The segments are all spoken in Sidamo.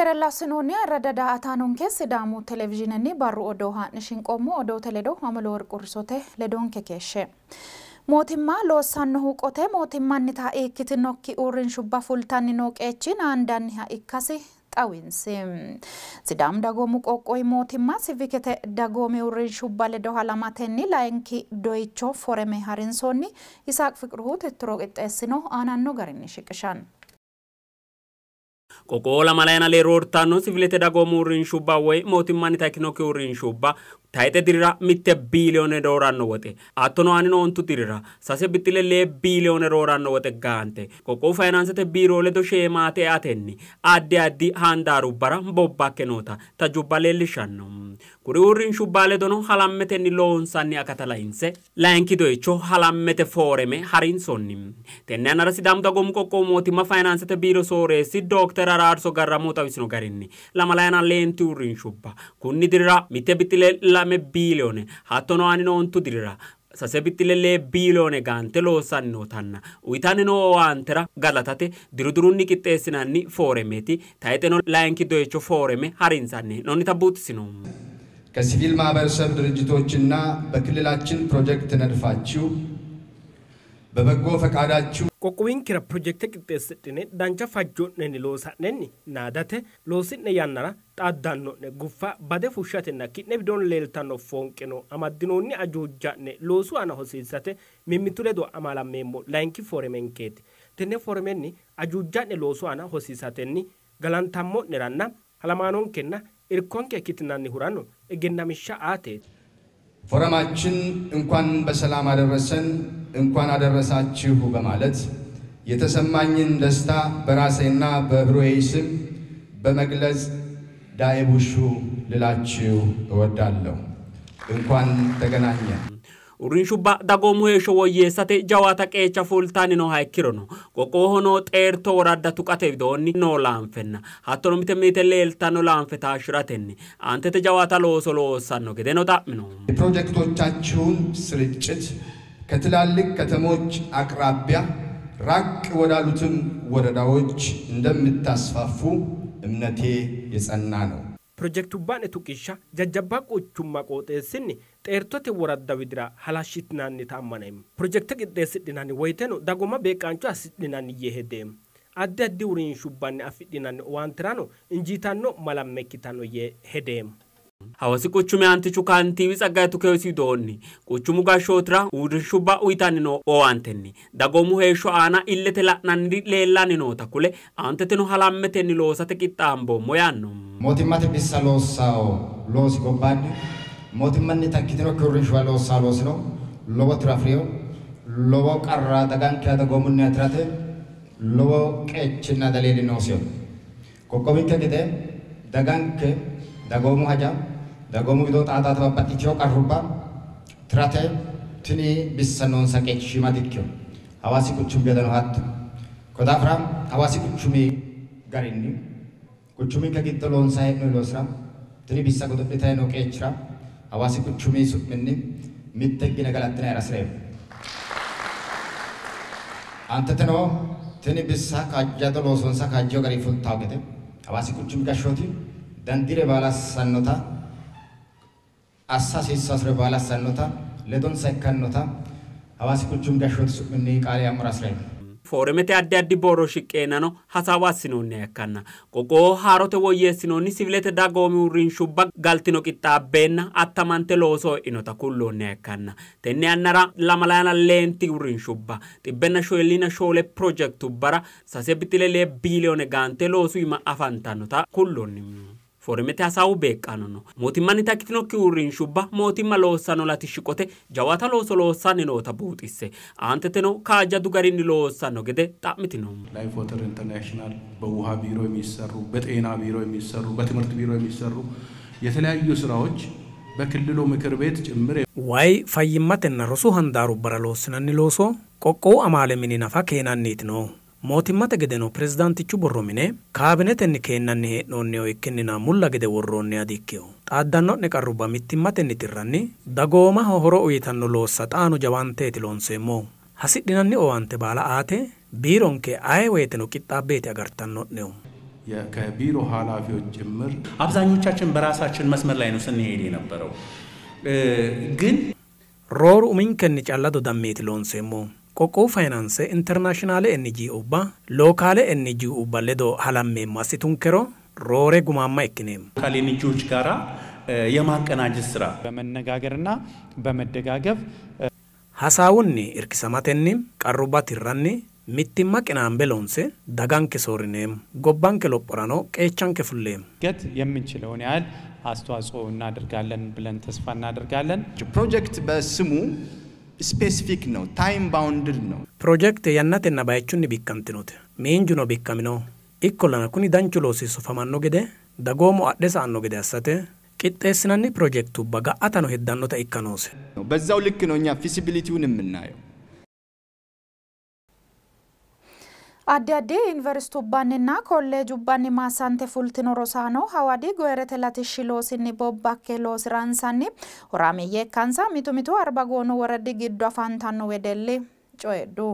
Keerella assinoonni ayirradda daa''ataanonke Sidaamu televizhiinenni barru odoo haa'ne shinqoommo odoote ledo Amaloworq Ursote ledonke keeshshe. Mootimma loossannohu qote mootimmannita ikkitinokki uurrinshubba fultanni noo qeechi naandanniha ikkasi xawinsi. Sidaamu dagoomu qoqqowi mootimma sivikete dagoomi uurrinshubba ledo halamatenni layinki doyicho foreme harinsoonni. Yisaaq Fiqruhu tittiro qixxeessino aananno garinni shiqishanno. Qoqqowo lamalayina lee roortanno sivilete dagoomu uurrinshubba woy mootimmannita ikkinokki uurrinshubba tayxe dirira 1 biiliyoone rooranno woxe hattono aanino 5 dirira 3.2 biiliyoone rooranno woxe gaante qoqqowu fayinaansete biiro ledo sheemaate eatenni addi addi handaarubbara bobbakke noota tajubba leellishshanno. Kuri uurrinshubba ledono halammetenni loonsanni akata lainse layinki doyicho halammete fooreme harinsoonni. Tenne yannara Sidaamu dagoomu qoqqowu mootimma fayinaansete biiro sooreessi Dookter Araarso Garramuu xawisino garinni lamalayina leenti uurrinshubba kunni dirira 1.2 biiliyoone hattono aanino 5 dirira 3.2 biiliyoone gaante loossanni nootanna uyitanni noo owaantera galatate diru dirunni qixxeessinanni fooremeeti tayxeno layinki doyicho fooreme harinsanni hee'noonnita buuxisino. ከሲቪል ማህበረሰብ ድርጅቶችና በክልላችን ፕሮጀክት ነድፋችሁ በበጎ ፈቃዳችሁ qoqqowinkera projekte qixxeessidhine dancha fajjo'nenni loosa'nenni naadate loosi'ne yannara xaaddanno'ne guffa bade fushshatenna ki'ne widoon leeltanno foonqeno amaddinoonni ajuujja'ne loosu aana hosiisate mimmitu ledo amalammeemmo layinki foremenkeeti. Tenne foremenni ajuujja'ne loosu aana hosiisatenni galantammo'neranna halamaanonkenna irkonke ikkitinannihurano egennamishsha aateeti. ፎረማችን እንኳን በሰላም አደረሰን እንኳን አደረሳችሁ በማለት የተሰማኝን ደስታ በራሴና በብሮዬ ስም በመግለጽ ዳይቡሹ ልላችሁ እወዳለሁ። እንኳን ተገናኘን። Uurrinshubba dagoomu heeshsho woyyeessate jawaata qeecha fultanni nooha ikkirono qoqqowoho noo xeerto woradda tuqate widoonni noo laanfenna hattono mite mite leeltanno laanfe taashshiratenni aantete jawaata looso loossanno gedeno xa'mino. የፕሮጀክቶቻችሁን ስርጭት ከትላልቅ ከተሞች አቅራቢያ ራቅ ወዳሉትም ወረዳዎች እንደምታስፋፉ እምነቴ የጸና ነው። Pirojektubba'ne tuqishsha jajjabba quchumma qooxeessinni xeertote woradda widira halashshitinannita ammaneemmo. Pirojekte qixxeessidhinanni woyteno dagooma beeqqaancho assidhinanni yee hedeemmo. Addi addi uurrinshubbanni afidhinanni owaanterano injiitanno malamme ikkitanno yee hedeemmo. Hawaasi quchumi aantichu kantiiwi Tsaggaye Tukeyosi widoonni quchumu gashshootira uurrinshubba uyitanni noo owaantenni dagoomu heeshsho aana illete la'nanniri leellanni noota kule aanteteno halammetenni loosate qixxaamboommo yaanno. Mootimmate bissa loossawo loosi gobbaanni mootimmannita ikkitinokki uurrinshuwa loossawo loosino lowo tiro afirino lowo qarra dagankeha dagoomunniha tirate lowo qeechinna daleeli noosiho. Qoqqowinke gede daganke dagoomu haja dagoomu widoo xaadaate babbaxxiteyo qarrubba tirate tini bissa noonsa qeechi shiima dikkino. Hawaasi quchumi gedeno hatto. Ko daafira Hawaasi quchumi garinni quchuminke giddo loonsayi hee'noyi loosira tini bissa godo'litayi noo qeechira Hawaasi quchumi su'minni mitte higgine galattinayira hasireemmo. Aanteteno tini bissa kaajjado loosonsa kaajjiyo gari fultawo gede Hawaasi quchumi gashshooti dandire baala assannota assa hasiissasire baala assannota ledonsa ikkannota Hawaasi quchumi gashshooti su'minni qaale ammora hasireemmo. Fooremete addi addi borro shiqqeennano hasaawa assinoonniha ikkanna qoqqowo haarote woyyeessinoonni sivilete dagoomi uurrinshubba galtino qixxaabbeenna attamante looso e'inota kulloonniha ikkanna tenne yannara 24 uurrinshubba 144 pirojektubbara 3.2 biiliyoone gaante loosu iima afantannota kulloonni. Fooremete hasaawu beeqqaano no. Mootimmannita ikkitinokki uurrinshubba mootimma loossanno latishshi qote jawaata looso loossanni noota buuxisse aanteteno kaajjadu garinni loossanno gede xa'mitino. ላይፍ ዋተር ኢንተርናሽናል በውሃ ቢሮ የሚሰሩ በጤና ቢሮ የሚሰሩ በትምህርት ቢሮ የሚሰሩ የተለያዩ ስራዎች በክልሉ ምክር ቤት ጭምር Wayi fayimmatenna rosu handaarubbara loossinanni looso qoqqowu amaale mini nafa keenanniiti noohu. Mootimmate gedeno pirezidaantichu borro mine kaabinetenni keennanni hee'noonniho ikkinnina mulla gede worroonniha dikkino. Xaaddanno'ne qarrubba mittimmatenni tirranni dagoomaho horo uyitanno loossa xaano jawaanteeti loonseemmohu. Hasidhinanni owaante baala aate biironke aye woyteno qixxaabbeeti agartanno'nehu. ከቢሮ ኃላፊዎች ጭምር አብዛኞቻችን በራሳችን መስመር ላይ ነው ስንሄድ የነበረው ግን Rooru uminkenni calla dodammeeti loonseemmo. Qoqqowu faayinaanse internaashinaale NGObba lookaale NGObba ledo halammeemmo assitunkero roore gumaamma ikkineemmo። ሎካል ኤንጂኦዎች ጋራ የማቀናጀት ስራ በመነጋገርና በመደጋገፍ Hasaawunni irkisamatenni qarrubba tirranni mittimma qinaambe loonse daganke soorrineemmo. Gobbanke lophorano qeechanke fulleemmo. ገት የምንችለውን ያህል አስተዋጽኦ እናደርጋለን ብለን ተስፋ እናደርጋለን። ፕሮጀክት በስሙ ስፔሲፊክ ነው፣ ታይም ባውንድድ ነው። Pirojekte yannatenna bayichunni bikkantinote. Miinjuno bikkamino. Ikkollana kuni danchu loosi sufamanno gede dagoomu adhe sa'anno gede assate qixxeessinanni pirojektubba ga'atano heddannota ikka noose. በዛው ልክ ነው እኛ ፊዚቢሊቲውን የምናየው። Addi addi yuuniversitubbanninna kolleejubbanni maassante fultino rosaano hawadi goyirete latishshi loosinni bobbakke loosiransanni horaameeyye ikkansa mitu mitu Arbagoonu woradi giddo afantanno wedelli coyidhu.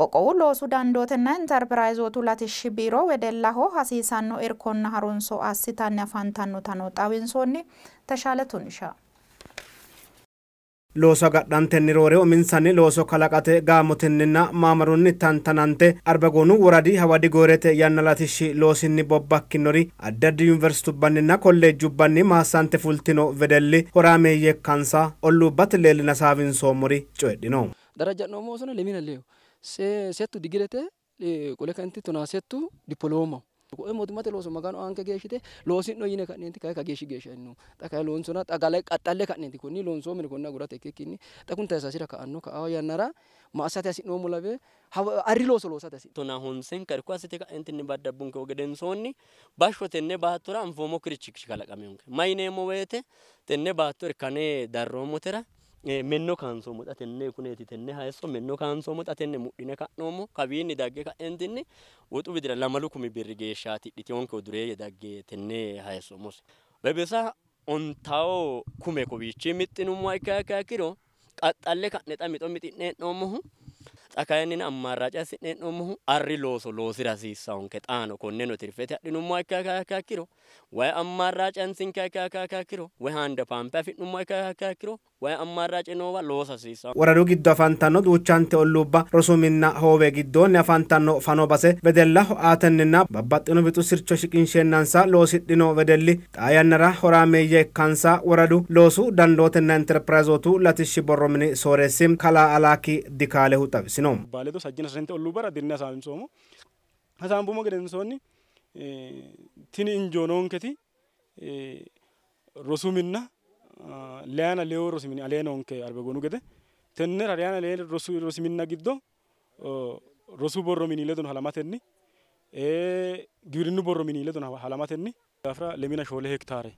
Qoqqowu loosu dandootenna interpiraayizootu latishshi biiro wedellaho hasiisanno irkonna harunso assitanni afantannotano xawinsoonni. Teshale Tunisha. Looso agadhantenni roore uminsanni looso kalaqate gaamotenninna maamarunni tantanante Arbagoonu woradi hawadi goyirete yanna latishshi loosinni bobbakkinori addi addi yuuniversitubbanninna kolleejjubbanni maassante fultino wedelli horaameeyye ikkansa olluubbate leellina saawinsoommori coyidhino. ደረጃ ነው መወሰነ ለሚን አለው ሴቱ ዲግረተ ቆለ ከንቲ ቶና ሴቱ ዲፕሎማ ቆይ mootimmate looso maganu aanke geeshshite loosi'no yine ka'neenti kayi kageeshshi geeshsha inno xa kayi loonsona xagale qaxxalle ka'neenti konni loonsoomini konni agurate ikkikkinni xa kun taysasira ka'anno ka'awa yannara ma assate hasi'noommo lawe arri looso loosate hasi'no tonaa honsenka irko assite ka'entinni baddabbunke gedensoonni bashsho tenne baattora anfoomokkirichi kalaqaminonke mayineemmo woyte tenne baatto irkane darroommotera menno kaansoommo xa tenne kuneeti tenne hayisso menno kaansoommo xa tenne mudhine ka'noommo kawiinni dagge ka'entinni woxu widira 20,000 birri geeshshaati hidhiteyonke dureeyye dagge tenne hayisso mose bebesa 50 kume kowiichi mixxinummoha ikkiha ikkiha ikkiro qaxxalle ka'ne xa mixo mixi'ne hee'noommohu xa kayinni ammaarraca assi'ne hee'noommohu arri looso loosira hasiissawonke xaano konneno tirfete adhinummoha ikkiha ikkiha ikkiro wayi ammaarraca hansinkeha ikkiha ikkiha ikkiro wayi handa paampe afi'nummoha ikkiha ikkiha ikkiro wayi ammaarrace noowa loosa hasiissawo. Woradu giddo afantanno duuchante olluubba rosu minna hoowe giddoonni afantanno fano base wedellaho aatenninna babbaxxino wixu sircho shiqinsheennansa loosidhino wedelli xaa yannara horaameeyye ikkansa woradu loosu dandootenna interpiraayizootu latishshi borro mini sooreessi kalaa Alaaki Dikaalehu xawisino. Baaleto sajjina sasente olluubbara dirine hasaawinsoommo. Hasaambummo gedensoonni tini injoo noonketi rosu minna leyana leewu rosi mini alee noonke Arbagoonu gede tennera leyana lee rosi minna giddo rosu borro mini ledono halamatenni giwirinnu borro mini ledono halamatenni daafira 24 hektaare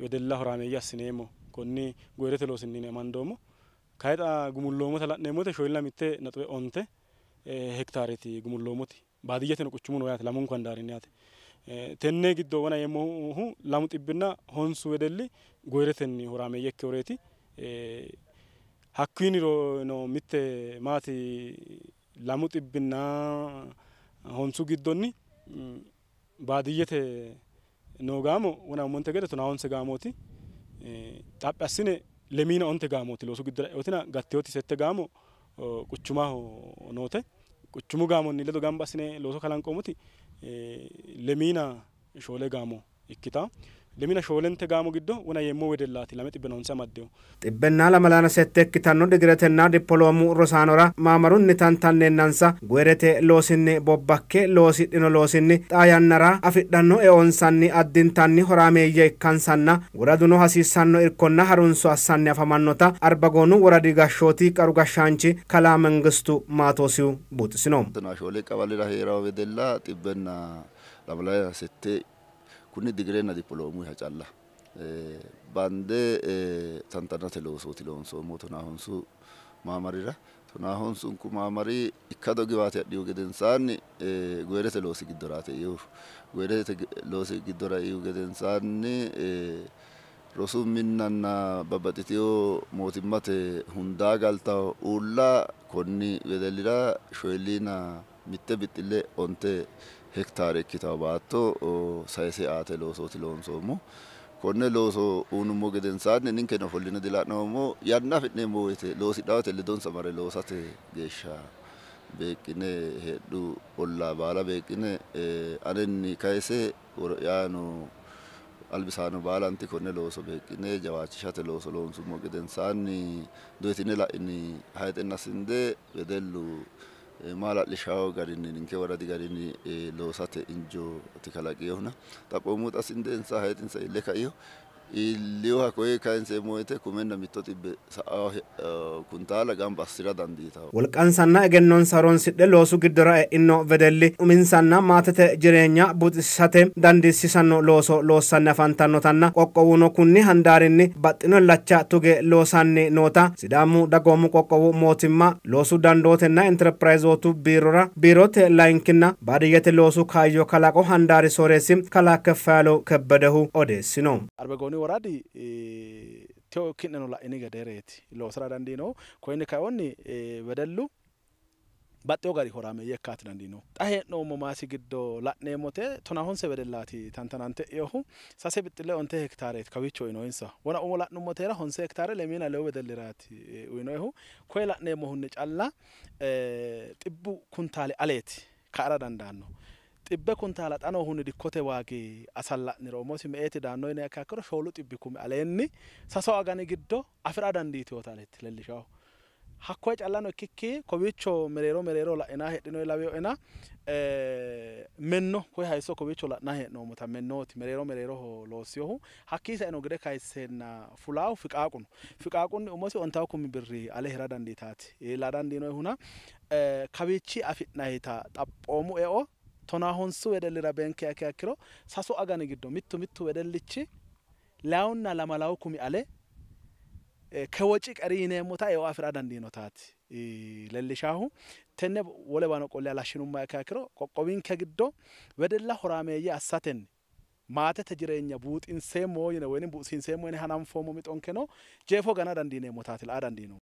wedella horaameeyye assineemmo konni goyirete loosinni amandoommo. Kayi xa gumulloommota la'neemmote 41.9 hektaareeti gumulloommoti baadiyyeteno quchumu no yaate lamunku handaarinni yaate. Tenne giddo wona yeemmohu 250 wedelli goyiretenni horaameeyye ikkeworeeti. Hakkiiniro no mitte maati 250 giddonni baadiyyete noo gaamo wona yummonte gede 95 gaamooti. Xaphi assine 25 gaamooti loosu giddora eotina gatteyooti 7 gaamo quchumaho noote. Quchumu gaamonni ledo gamba assine looso kalanqoommoti 24 gaamo ikkitawo. 24 gaamo giddo wona yeemmo wedellaati 250 amaddewo. 128 ikkitanno digiretenna dippoloomu rosaanora maamarunni tantanneennansa goyirete loosinni bobbakke loosidhino loosinni xaa yannara afidhanno eonsanni addintanni horaameeyye ikkansanna woraduno hasiissanno irkonna harunso assanni afamannota Arbagoonu woradi gashshooti qaru gashshaanchi kalaa Mengistu Maatoosihu buuxisino. 14 ቀበሌራ heerawo wedella 128 kunni digirenna dippoloomu calla bande tantanate loosooti loonsoommo 50 maamarira 50 maamari ikkado giwaate adhihu gedensaanni goyirete loosi giddoraate eihu goyirete loosi giddora eihu gedensaanni rosu minnanna babbaxxiteyo mootimmate hundaa galtawo uulla konni wedellira 44 mitte bixxille 9 hektaare ikkitawo baatto sayise aate loosooti loonsoommo. Konne looso uynummo gedensaanni ninkeno ofolline dila'noommo. Yanna afi'neemmo woyte loosidhawote ledonsa mare loosate geeshsha beeqqine heedhu ollaa baala beeqqine anenni kayise woro'yaano albisaano baalanti konne looso beeqqine jawaachishate looso loonsummo gedensaanni doytine la'ini hayixenna sinde wedellu maala'lishawo garinni ninke woradi garinni loosate injooti kalaqinohuna xaphoomu xa sindensa hayixinsa iille kaiho iilliyoha koye kayinseemmo woyte 1001 sa'awo kuntaala gamba assira dandiitawo. Wolqansanna egennonsa horonsidhe loosu giddora e'ino wedelli uminsanna maatete jireenya buuxisate dandiissisanno looso loossanni afantannotanna qoqqowuno kunni handaarinni baxxino illacha tuge loosanni noota Sidaamu dagoomu qoqqowu mootimma loosu dandootenna interpirayizootu biirora biirote layinkinna baadiyyete loosu kaayyo kalaqo handaari sooreessi kalaa Keffayaalew Kebbedehu odeessino. Arbegooni woradi teo ki'neno la'ini gedeereeti loosara dandiinohu. Koyinni kayoonni wedellu baxxewo gari horaameeyye ikkaati dandiinohu. Xa hee'noommo maasi giddo la'neemmote 15 wedellaati tantanante eohu 6 bixxille 9 hektaareeti kawiicho uyinoyinsa. Wona umo la'nummoteera 9 hektaare 22 wedelliraati uyinoyihu. Koye la'neemmohunni calla 100 kuntaale aleeti ka'ara dandaanno. 100 kuntaala xa noohunni dikkote waagi asalla'niro umosi me'eeti daanno yiniha ikkiha ikkiro 400 kumi aleenni 3 agani giddo afi'ra dandiitewota aleeti leellishawo. Hakkoye callano ikkikki kowiicho mereero mereero la'inaa heedhinoyi laweyoena menno koye hayisso kowiicho la'naa hee'noommota mennooti mereero mereeroho loossiyohu. Hakkii saeno gide kayisseenna fulaahu fiqaaqu no. Fiqaaqunni umosi 50 kumi birri ale hira dandiitaati iilla dandiinoyihuna kawiichi afi'nayita xaphoomu eo 15 wedellira beenkiha ikkiha ikkiro 3 agani giddo mittu mittu wedellichi 24 kumi ale kewoci qeri yineemmota eo afi'ra dandiinotaati leellishahu. Tenne wolewano qolle halashshinummoha ikkiha ikkiro qoqqowinke giddo wedella horaameeyye assatenni maatete jireenya buuxinseemmo yine woynim buuxisiinseemmo yine hananfoommo mixonkeno jeefo gana dandiineemmotaati la'a dandiinoommo.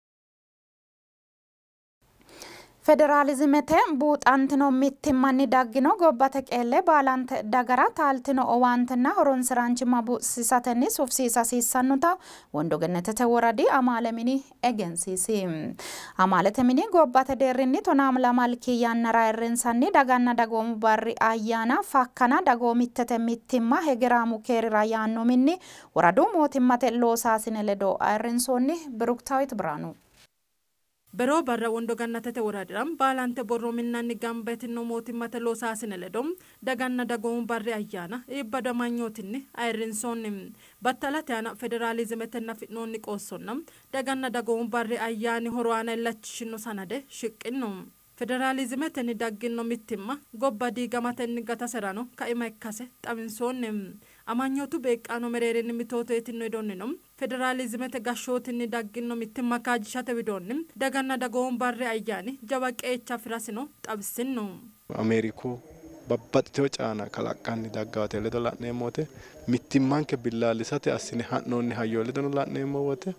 Federaalizimete buuxantino mittimmanni daggino gobbate qeelle baalante dagara taaltino owaantenna horonsiraanchimma buuxisiisatenni sufsiisa hasiissannota Wondo Gennetete woradi amaale mini egensiisi. Amaalete mini gobbate deerrinni 12 yannara ayirrinsanni daganna dagoomu barri ayyaana fakkana dagoomittete mittimma hegeraamu keerira yaanno minni woradu mootimmate loosaasine ledo ayirrinsoonni. Biruktaawit Biraanu. Beroo barra Wondo Gannatete woradira baalante borro minnanni gamba yitino mootimmate loosaasine ledo daganna dagoomu barri ayyaana iibbado amanyootinni ayirrinsoonni. Battalate aana federaalizimetenna afi'noonni qoossonna daganna dagoomu barri ayyaani horo aana illachishino sanade shiqqino. Federaalizimetenni daggino mittimma gobba diigamatenni gataserano kaima ikkase xawinsoonni. Amanyootu beeqqaano mereerinni mitootu yitino hedonnino federaalizimete gashshootinni daggino mittimma kaajjishate widoonni daganna dagoomu barri ayyaani jawa qeecha afirasino xawisino. Ameeriku babbaxxitewo caana kalaqqanni daggawate ledo la'neemmo wote mittimmanke billaallisate assine ha'noonni hayyo ledono la'neemmo wote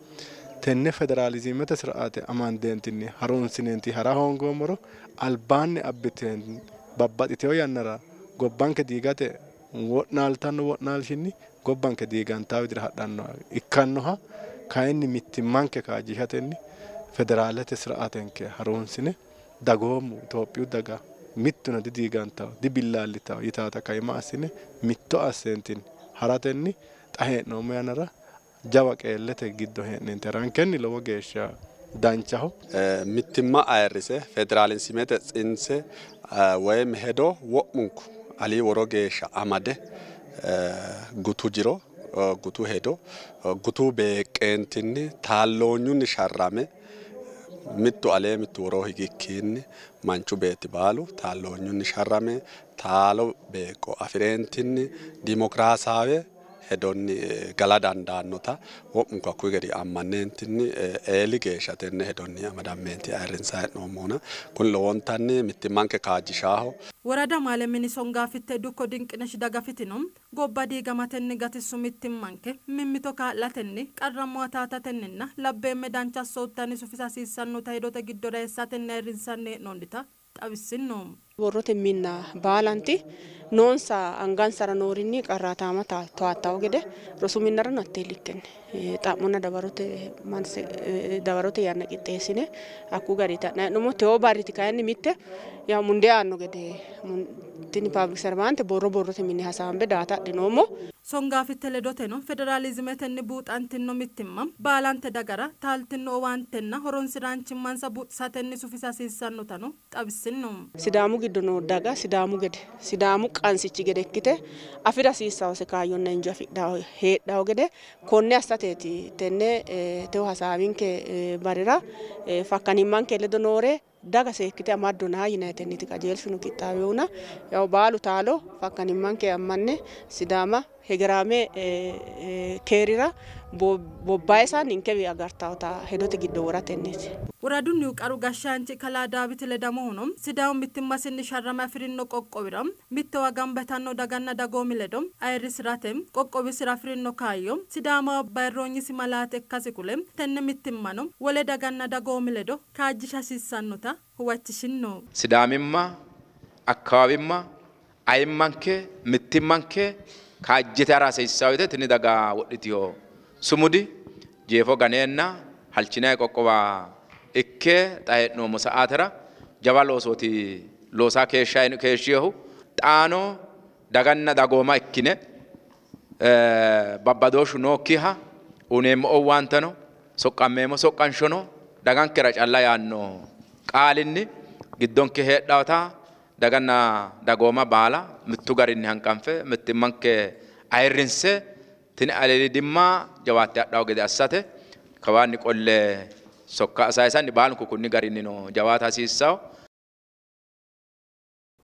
tenne federaalizimete sira'aate amandeentinni harunsineenti hara hoongoommoro albaanni abbiteen babbaxxitewo yannara gobbanke diigate wo'naaltanno wo'naalshinni gobbanke diigantaa widira hadhannoha ikkannoha kayinni mittimmanke kaajjishatenni federaalete sira'aatenke harunsine dagoomu Itophiyu daga mittuno didiigantawo dibillaallitawo yitaata kaima assine mitto asseentinni haratenni xa hee'noommo yannara jawa qeellete giddo hee'neenti harankenni lowo geeshsha danchaho. Mittimma ayirrise federaalizimete tsinse woyim hedo wo'munku alii woro geeshsha amade gutu jiro gutu hedo gutu beeqqeentinni taalloonyunni sharrame mittu alee mittu woro higikkiinni manchu beetti baalu taalloonyunni sharrame taalo beeqqo afireentinni dimokiraasaawe hedonni gala dandaannota wo'munku hakkuyi gede ammanneentinni eeli geeshsha tenne hedonni amadammeenti ayirrinsayi hee'noommohuna kuni lowontanni mittimmanke kaajjishaaho. Worada amaale mini songaafitte dukko Dinqinesh dagafitino gobba diigamatenni gatissu mittimmanke mimmito kaa'latenni qarrammo ataatatenninna labbeemme dancha assoottanni sufisa hasiissannota hedote giddora eessatenni ayirrinsanni hee'noonnita xawisino. Borrote minna baalanti noonsa angansara noorinni qarraataama towattawo gede rosu minnarano hattee likkenne xa'monna dawarote manse dawarote yanna qixxeessine hakku garinni ha'nanni hee'noommo. Tewo barriti kayinni mitte yaw mundee aanno gede tini pablic servante borro borrote mine hasaambe daata adhinoommo. Songaafitte ledoteno federaalizimetenni buuxantino mittimma baalante dagara taaltino owaantenna horonsiraanchimmansa buuxisatenni sufisa hasiissannotano xawissino. Sidaamu giddo noo daga Sidaamu gede Sidaamu qansichi gede ikkite afira hasiissawose kaayyonna injo afidhawo heedhawo gede konne assateeti tenne tewo hasaawinke barira fakkanimmanke ledo noore daga seekkite amaddona yinayitenniti qajeelshuno qixxaawehuna yaw baalu taalo fakkanimmanke ammanne Sidaama hegeraame keerira bobbayisa ninkewi agartawota hedote giddo woratenniiti. Woradunnihu qaru gashshaanchi kalaa Daawiti Ledamohuno Sidaamu mittimmasinni sharrame afi'rino qoqqowira mittowa gamba yitanno daganna dagoomi ledo ayirrisirate qoqqowisira afi'rino kaayyo Sidaamaho bayirroonyisi malaate ikkasi kule tenne mittimmano wole daganna dagoomi ledo kaajjisha hasiissannota huwachishinno. Sidaamimma akkawaawimma ayimmanke mittimmanke kaajjite hara hasiissawo yite tini daga wodhitiho sumudi jeefo ganeenna halchinayi qoqqowa ikke xa hee'noommo sa'aatera jawa loosooti loosaa keeshshiyehu xaano daganna dagooma ikkine babbadooshshu nookkiha uyineemmo owaanteno soqqammeemmo soqqanshono dagankera calla yaanno qaalinni giddonke heedhawota daganna dagooma baala mittu garinni hanqanfe mittimmanke ayirrinse tini aliidimma jawaatte hadhawo gede assate kawaanni qolle sokka sayisanni baalunku kunni garinnino jawaata hasiissawo.